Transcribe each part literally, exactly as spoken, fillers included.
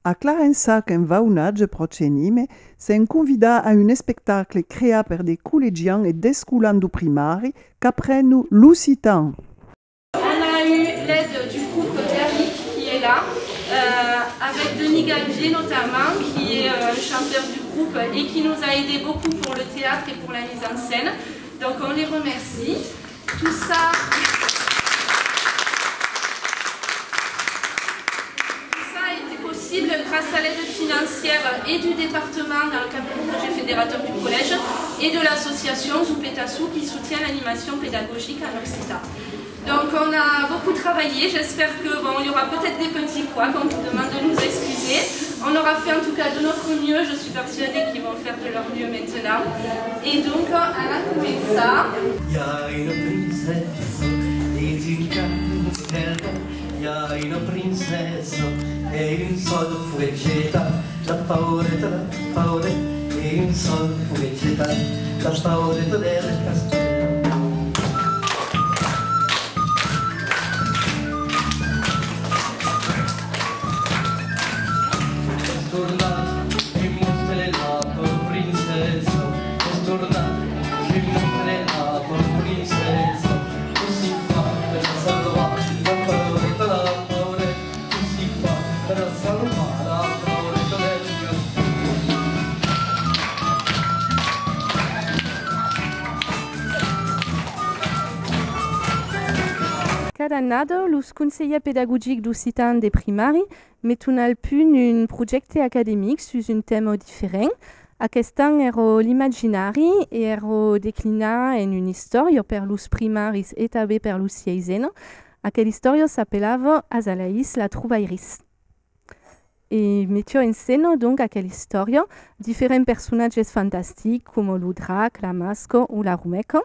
A Clarençac, en Vaunatge, pròche Nimes, sèm convidats a un espectacle creat per de collegians e d'escolans dau primari qu'aprenon l'occitan. On a eu l'aide du groupe Bernic qui est là, euh, avec Denis Galvier notamment, qui est, euh, un chanteur du groupe et qui nous a aidé beaucoup pour le théâtre et pour la mise en scène. Donc on les remercie. Tout ça, tout ça a été possible grâce à l'aide financière et du département dans le cadre du projet fédérateur du collège et de l'association Zoupetassou qui soutient l'animation pédagogique en occitan. Donc on a beaucoup travaillé, j'espère que, bon, il y aura peut-être des petits couacs, on vous demande de nous excuser. On aura fait en tout cas de notre mieux, je suis persuadée qu'ils vont faire de leur mieux maintenant. Et donc, on a commencé. I a una princesa dins un castèl, i a una princesa e un sol foguet getat, la paureta, la paureta, e un sol foguet getat, la paureta del castèl. Es tornat e mostra la tua princesa, es tornat e mostra la tua princesa, cossí far per la salvar, la paureta, la paureta, cossí far per la salvar, la paureta del castèl. Cada annada, los conselhèrs pedagogics d'occitan de primari meton al punt un projècte academic sus un tèma diferent. Aquest an èra l'imaginari e èra declinat en una istòria per los primaris e tanben per los sieisena. Aquela istòria s'apelava Azalaís la trobairitz. E metiá en scèna, donc, aquela istòria, diferents personatges fantastics, coma lo drac, la masca o la romeca.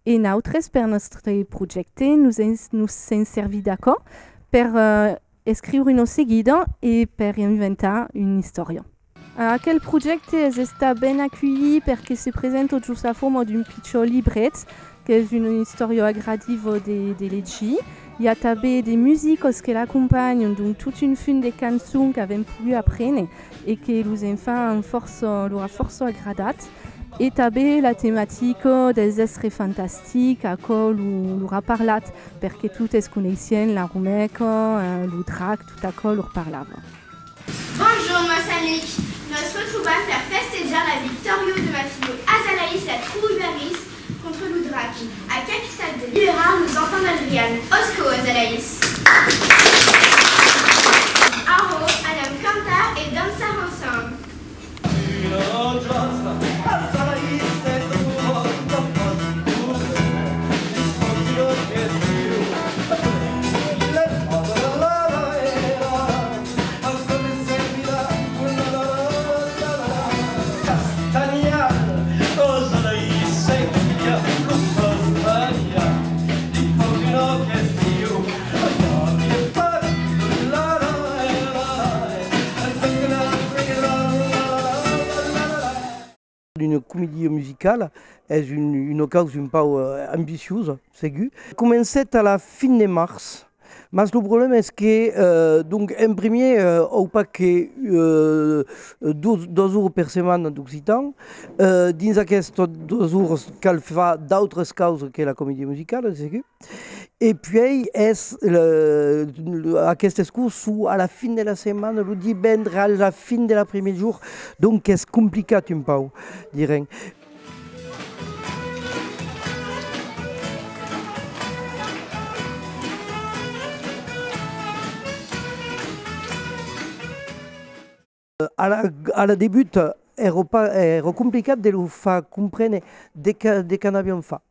E nautres, per nòstre projècte, nos en, nos sèm servit d'aquò per, eh, escriure una seguida e per inventar una istòria. Aquel projècte es estat ben aculhit perque se presenta jos la forma d'un pichòt libret, qu'es una istòria agradiva de, de legir. I a tanben de musicas que l'acompanhan, donc tot un fum de cançons qu'avèm pogut aprene e que los enfants an fòrça, lor a fòrça agradat. E tanben la tematica dels èstres fantastics, aquò lo, lor a parlat, perque totes coneissián la romeca, eh, lo drac, tot aquò lor parlava. Bonjour, mòsca Nick. Nos retrobam per festejar la victòria de ma filha Azalaïs la trobairitz contra lo drac, a captat de liberar los enfants d'Adrian. Òsca, Azalaïs! Ara, anam cantar e dançar ensemble. Una comedia musicala es un, una causa un pauc, eh, ambiciosa, segur. Comencèt a la fin de març, mas lo problèma es que, eh, donc, en primièr, eh, an pas que, eh, dos, dos oras per setmana d'occitan. Eh, dins aquestas dos oras cal far d'autras causas que la comedia musicala, segur. E puèi es le, le, aquestes cors son a la fin de la setmana, lo divendres a la fin de l'après-miègjorn, donc es complicat un pauc, direm. A la, a la debuta, èra pas, èra complicat de lor far comprene de qué, de qué anaviam far.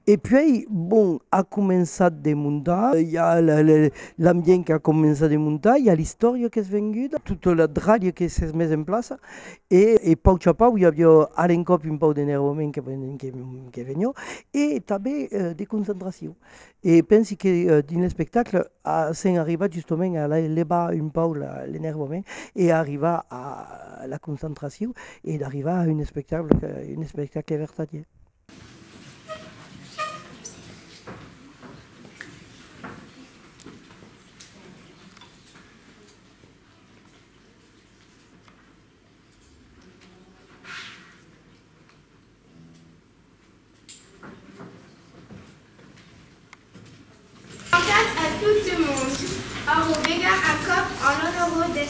E puèi, bon, a començat de montar, i a la, la, l'ambient qu'a començat de montar, i a l'istòria qu'es venguda, tota la dralha que s'es mesa en plaça, e, e pauc a pauc i aviá a l'encòp un pauc d'enervament que, que, que veniá, e tanben, eh, de concentracion. E pensi que, eh, dins l'espectacle, a, sèm arribats justament a la, levar un pauc la, l'enervament e arribar a la concentracion e d'arribar a un espectacle, un espectacle vertadièr.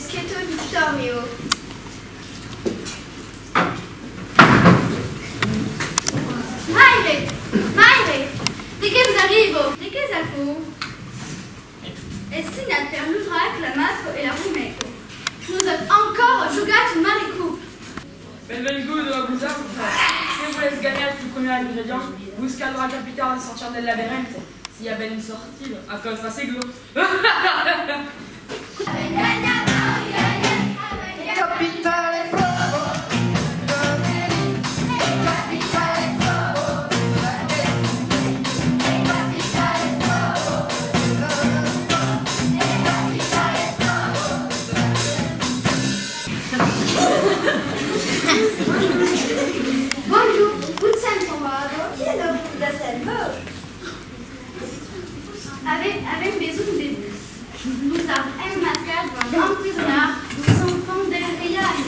Schietto Vittorio. Maire! Maire! De qué vos arriba? De qué es aquò? Es signat per lo drac, la masca e la romeca. Nos an encara jogat un marrecop. Benvenguda a vosautres. Se volètz ganhar lo primièr ingredient, vos caldrà capitar en sortint del labirint. S'i a ben una sortida, aquò es fàcil. Bonjorn, vos sèm trobada, qui es lo grup de Selva? Avèm, avèm besonh de vos. Nos an emmascat, van empresonar los enfants del Rialh.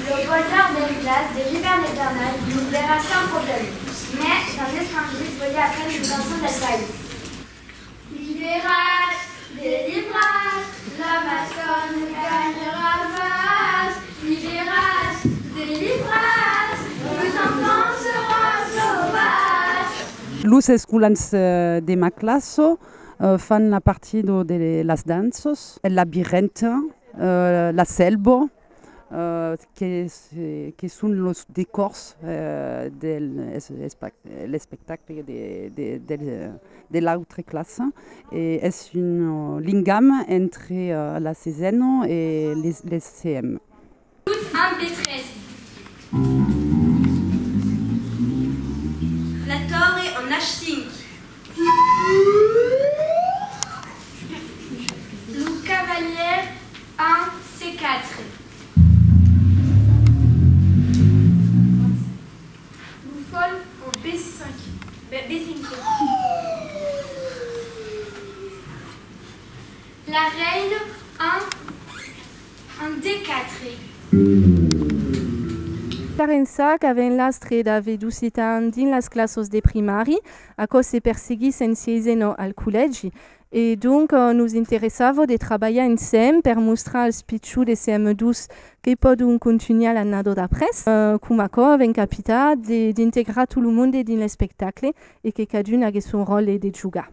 Lo poitar del Rialh de l'ivèrn eternal nos verà sens problèma, mès un estrangièr vòlia aprene una cançon del país. Liberats, delibrats, la masca ne ganharà pas. Liberats, delibrats, los enfants seràn sauvats. Los escolans, eh, de ma classa, eh, fan la partida de las danças, el labirint, eh, la selva, eh, que se, que son los decòrs, eh, del es-, espa-, l'espectacle de, de, del, de l'autra classa, e es un, eh, ligam entre, eh, la sesena e les, les C M. Tot en P tres. La torre en H cinc. Lo cavalièr en C quatre. Lo fòl en B cinc. B, B cinc. La reina en, en D quatre. D'ençà qu'avèm l'astre d'aver d'occitan dins las classas de primari, aquò se perseguís en siesena al collègi, e donc, eh, nos interessava de trabalhar ensems per mostrar als pichons de C M dos que pòdon contunhar l'annada d'après. Eh, coma aquò, avèm capitat de, d'integrar tot lo monde dins l'espectacle e que cadun aguèsse son ròtle de jogar.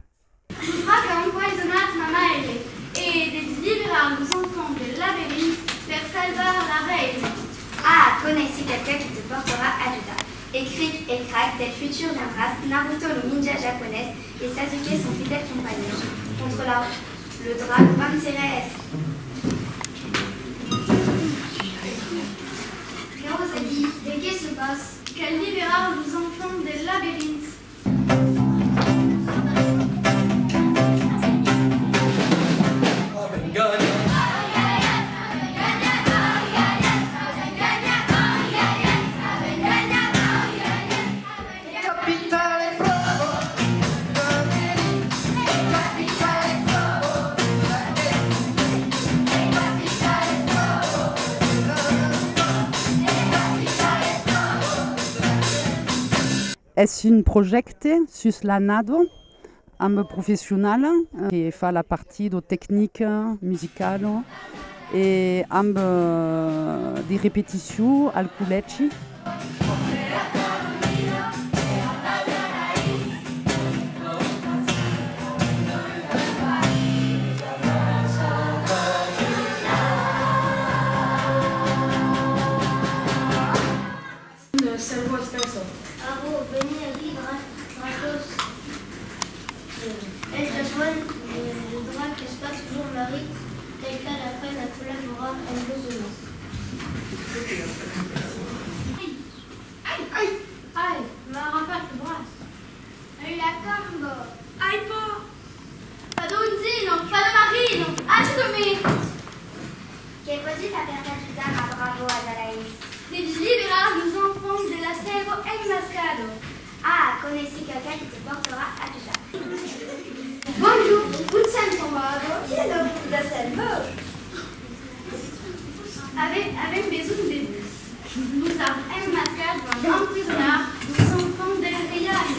Lo drac a empoisonat ma maire e de deliberar los enfants del labirint per salvar la reina. Ah, coneissi qualqu'un qui te portarà ajuda. E cric e crac, del futur viendràs, Naruto, lo ninja japonés, e Sasuke, son fidèl companhon. Contra la, lo drac venceràs. Qu'avètz a dire? De qué se passa? Cal liberar los enfants del labirint. Es un projècte sus l'annada amb professionala, eh, que fa la partida tecnica, musicala, e amb, eh, de repeticions al collègi. Una selva espessa. Ara, veni aquí, dra-, dracòs. Al Japon, lo, lo drac es pas totjorn marrit, cal, cal aprene a collaborar amb los umans. Ai, ai, ai, m'a arrapat lo braç. Ai, la camba! Ai, pas! Pas d'ondina, pas de marina, ajuda-me! Que pòdi far per t'ajudar, ma brava Adalaïs? Devi liberar los enfants de la selva emmascada. Ah, coneissi qualqu'un qui te portarà ajuda. Bonjorn, vos sèm trobada, qui es lo grup de selva? Avèm, avèm besonh de vos. Los an emmascats, van empresonar los enfants del Rialh.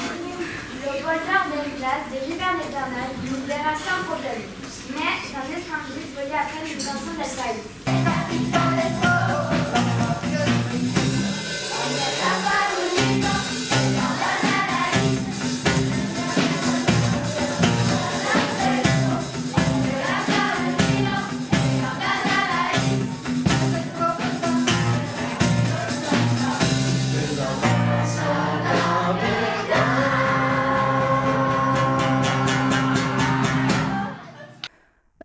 Lo Pòt veire de glaç, de l'ivèrn eternal, lo verà sens problèma. Mès, en estrangièr, vòli aprene una cançon del país.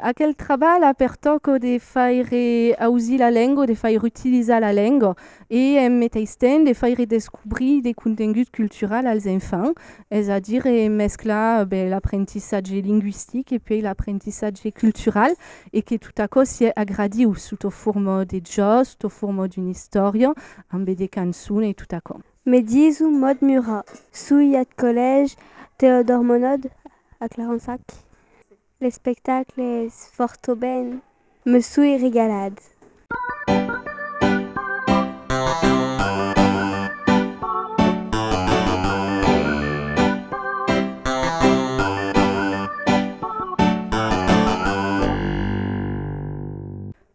Aquel trabalh a per tòca de faire ausir la lenga, de faire utilizar la lenga, e en meteis temps de faire descobrir de contenguts culturals als enfants, es a dire mesclar, ben, l'aprentissatge lingüistic e puèi l'aprentissatge cultural, e que tot aquò siá agradiu sota forma de jòcs, sota forma d'una istòria, ambe de cançons e tot aquò. Me dison Maud Murat, soi ath collègi Théodore Monod a Clarensac. L'espectacle es fòrta ben. Me soi regalat.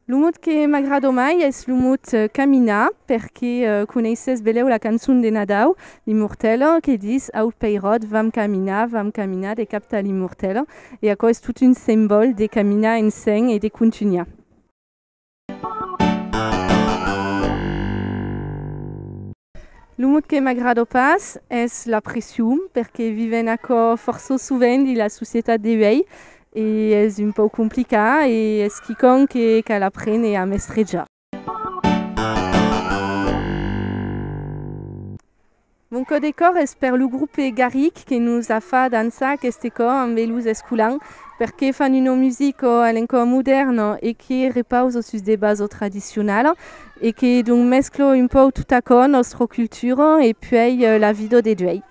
Lo mot que m'agrada mai es lo mot, eh, caminar, perque, eh, coneisses belèu la cançon de Nadau, L'Imortèla, que ditz: «Au Peiròt, vam caminar, vam caminar de cap tà l'Imortèla», e aquò es tot un simbòl de caminar ensems e de contunhar. Lo mot que m'agrada pas es la pression, perque vivèm aquò fòrça sovent dins la societat de uèi, e es un pauc complicat, e es quicòm que cal aprene a mestrejar. Mon còp de còr es per lo grope Garric, que nos a fach dançar aqueste còp ambe los escolans, perque fan una musica a l'encòp modèrna e que repausa sus de basas tradicionalas e que, donc, mescla un pauc tot aquò, nòstra cultura e puèi, eh, la vida de duèi.